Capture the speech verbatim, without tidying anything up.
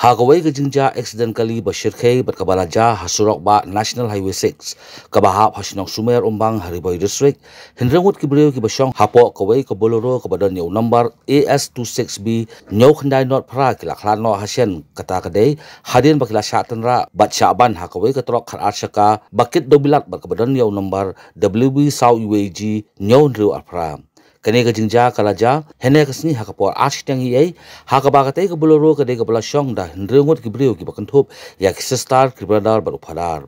Ha kawei ka jingjia accident kali ba shyrkhei bad kaba la jia ha surok bah National Highway six, kaba hap ha shnong Sumer Umbang ha Ri Bhoi District, hynriew ngut ki briew kiba shong hapoh kawei ka Bolero kaba don ïa u nombar A S two six B hynñiew khyndai nod phra ki la khlad noh ha shen kata ka dei, hadien ba ki la shah tynrah bad shah ban ha kawei ka trok khatar shaka ba kit dewbilat bad kaba don ïa u nombar W B saw U A G hynñiew hynriew ar phra. Kane ka jingjia ka la jia hynne ka sngi ha ka por ar shiteng eiei, ha kaba katei ka Bolero ka dei kaba la shong da hynriew ngut ki briew kiba kynthup ïa ki sister, ki brother bad u father.